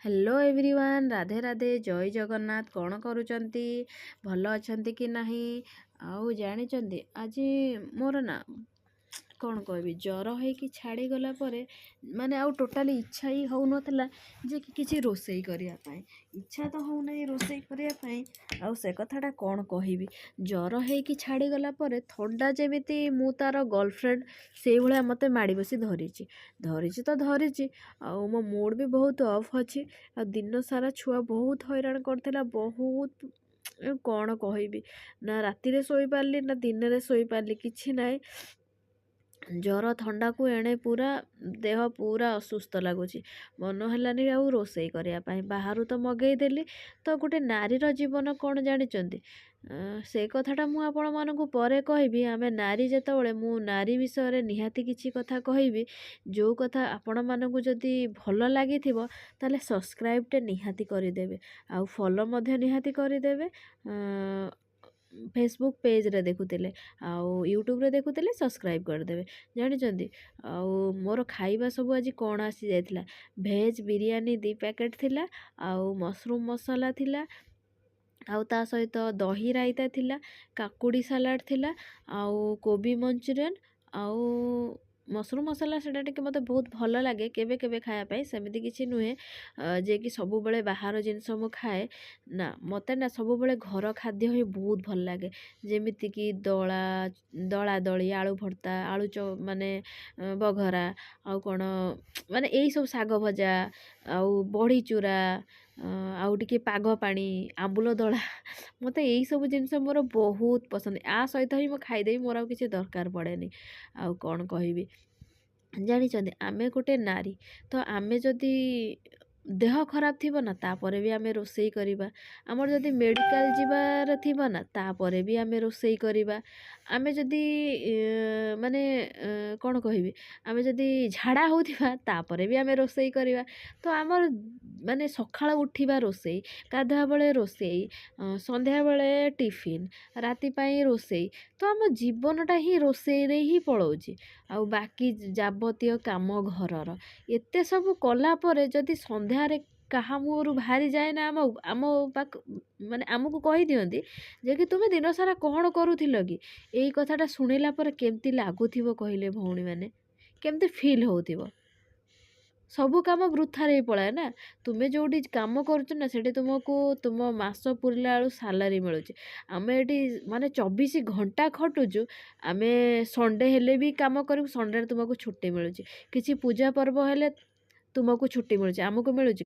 Hello everyone, Radhe Radhe, ଜୟ ଜଗନ୍ନାଥ। କ'ଣ କରୁଛନ୍ତି? ଭଲ ଅଛନ୍ତି କି ନାହିଁ? ଆଉ ଜାଣିଛନ୍ତି, ଆଜି ମୋର ନା କ'ଣ କହିବି, ଜ୍ୱର ହେଇକି ଛାଡ଼ିଗଲା ପରେ ମାନେ ଆଉ ଟୋଟାଲି ଇଚ୍ଛା ହିଁ ହେଉନଥିଲା ଯେ କି କିଛି ରୋଷେଇ କରିବା ପାଇଁ। ଇଚ୍ଛା ତ ହେଉନାହିଁ ରୋଷେଇ କରିବା ପାଇଁ, ଆଉ ସେ କଥାଟା କ'ଣ କହିବି। ଜ୍ୱର ହେଇକି ଛାଡ଼ିଗଲା ପରେ ଥଣ୍ଡା ଯେମିତି ମୁଁ ତା'ର ଗର୍ଲଫ୍ରେଣ୍ଡ, ସେଇଭଳିଆ ମୋତେ ମାଡ଼ି ବସି ଧରିଛି। ଧରିଛି ତ ଧରିଛି, ଆଉ ମୋ ମୁଡ଼୍ ବି ବହୁତ ଅଫ୍ ଅଛି। ଆଉ ଦିନ ସାରା ଛୁଆ ବହୁତ ହଇରାଣ କରିଥିଲା, ବହୁତ। କ'ଣ କହିବି, ନା ରାତିରେ ଶୋଇପାରିଲି ନା ଦିନରେ ଶୋଇପାରିଲି, କିଛି ନାହିଁ। ଜ୍ୱର ଥଣ୍ଡାକୁ ଏଣେ ପୁରା ଦେହ ପୁରା ଅସୁସ୍ଥ ଲାଗୁଛି। ମନ ହେଲାନି ଆଉ ରୋଷେଇ କରିବା ପାଇଁ, ବାହାରୁ ତ ମଗେଇଦେଲି। ତ ଗୋଟେ ନାରୀର ଜୀବନ କ'ଣ ଜାଣିଛନ୍ତି? ସେ କଥାଟା ମୁଁ ଆପଣମାନଙ୍କୁ ପରେ କହିବି। ଆମେ ନାରୀ ଯେତେବେଳେ, ମୁଁ ନାରୀ ବିଷୟରେ ନିହାତି କିଛି କଥା କହିବି। ଯେଉଁ କଥା ଆପଣମାନଙ୍କୁ ଯଦି ଭଲ ଲାଗିଥିବ, ତାହେଲେ ସବସ୍କ୍ରାଇବ୍ଟେ ନିହାତି କରିଦେବେ ଆଉ ଫଲୋ ମଧ୍ୟ ନିହାତି କରିଦେବେ ଫେସବୁକ୍ ପେଜ୍ରେ ଦେଖୁଥିଲେ, ଆଉ ୟୁଟ୍ୟୁବରେ ଦେଖୁଥିଲେ ସବସ୍କ୍ରାଇବ୍ କରିଦେବେ। ଜାଣିଛନ୍ତି, ଆଉ ମୋର ଖାଇବା ସବୁ ଆଜି କ'ଣ ଆସିଯାଇଥିଲା? ଭେଜ୍ ବିରିୟାନୀ 2 ପ୍ୟାକେଟ୍ ଥିଲା, ଆଉ ମସରୁମ୍ ମସଲା ଥିଲା, ଆଉ ତା ସହିତ ଦହି ରାଇତା ଥିଲା, କାକୁଡ଼ି ସାଲାଡ଼ ଥିଲା, ଆଉ କୋବି ମଞ୍ଚୁରିଆନ୍, ଆଉ ମସରୁମ୍ ମସଲା। ସେଇଟା ଟିକେ ମୋତେ ବହୁତ ଭଲ ଲାଗେ କେବେ କେବେ ଖାଇବା ପାଇଁ। ସେମିତି କିଛି ନୁହେଁ ଯେ କି ସବୁବେଳେ ବାହାର ଜିନିଷ ମୁଁ ଖାଏ ନା। ମୋତେ ନା ସବୁବେଳେ ଘର ଖାଦ୍ୟ ହିଁ ବହୁତ ଭଲ ଲାଗେ, ଯେମିତିକି ଦଳା ଦଳା ଦଳି, ଆଳୁ ଭର୍ତ୍ତା, ଆଳୁ ମାନେ ବଘରା, ଆଉ କ'ଣ ମାନେ ଏଇସବୁ ଶାଗ ଭଜା, ଆଉ ବଢ଼ି ଚୁରା, ଆଉ ଟିକେ ପାଗ ପାଣି, ଆମ୍ବୁଲ ଦଳା। ମୋତେ ଏଇସବୁ ଜିନିଷ ମୋର ବହୁତ ପସନ୍ଦ। ଆ ସହିତ ହିଁ ମୁଁ ଖାଇଦେବି, ମୋର ଆଉ କିଛି ଦରକାର ପଡ଼େନି। ଆଉ କ'ଣ କହିବି, ଜାଣିଛନ୍ତି, ଆମେ ଗୋଟେ ନାରୀ ତ ଆମେ ଯଦି ଦେହ ଖରାପ ଥିବ ନା, ତାପରେ ବି ଆମେ ରୋଷେଇ କରିବା। ଆମର ଯଦି ମେଡ଼ିକାଲ ଯିବାର ଥିବ ନା, ତାପରେ ବି ଆମେ ରୋଷେଇ କରିବା। ଆମେ ଯଦି ମାନେ କ'ଣ କହିବି, ଆମେ ଯଦି ଝାଡ଼ା ହେଉଥିବା, ତାପରେ ବି ଆମେ ରୋଷେଇ କରିବା। ତ ଆମର ମାନେ ସକାଳ ଉଠିବା ରୋଷେଇ, ଗାଧୁଆ ବେଳେ ରୋଷେଇ, ସନ୍ଧ୍ୟାବେଳେ ଟିଫିନ୍, ରାତି ପାଇଁ ରୋଷେଇ। ତ ଆମ ଜୀବନଟା ହିଁ ରୋଷେଇରେ ହିଁ ପଳାଉଛି, ଆଉ ବାକି ଯାବତୀୟ କାମ ଘରର। ଏତେ ସବୁ କଲା ପରେ ଯଦି ସନ୍ଧ୍ୟାରେ କାହା ମୁହଁରୁ ବାହାରିଯାଏ ନା, ଆମ ପାଖ ମାନେ ଆମକୁ କହିଦିଅନ୍ତି ଯେ କି ତୁମେ ଦିନସାରା କ'ଣ କରୁଥିଲ କି? ଏଇ କଥାଟା ଶୁଣିଲା ପରେ କେମିତି ଲାଗୁଥିବ କହିଲେ ଭଉଣୀମାନେ? କେମିତି ଫିଲ୍ ହେଉଥିବ? ସବୁ କାମ ବୃଥାରେ ହିଁ ପଳାଏ ନା। ତୁମେ ଯେଉଁଠି କାମ କରୁଛ ନା, ସେଠି ତୁମକୁ ତୁମ ମାସ ପୁରିଲା ବେଳକୁ ସାଲାରୀ ମିଳୁଛି। ଆମେ ଏଠି ମାନେ 24 ଘଣ୍ଟା ଖଟୁଛୁ। ଆମେ ସଣ୍ଡେ ହେଲେ ବି କାମ କରିବୁ, ସଣ୍ଡେରେ ତୁମକୁ ଛୁଟି ମିଳୁଛି। କିଛି ପୂଜା ପର୍ବ ହେଲେ ତୁମକୁ ଛୁଟି ମିଳୁଛି, ଆମକୁ ମିଳୁଛି?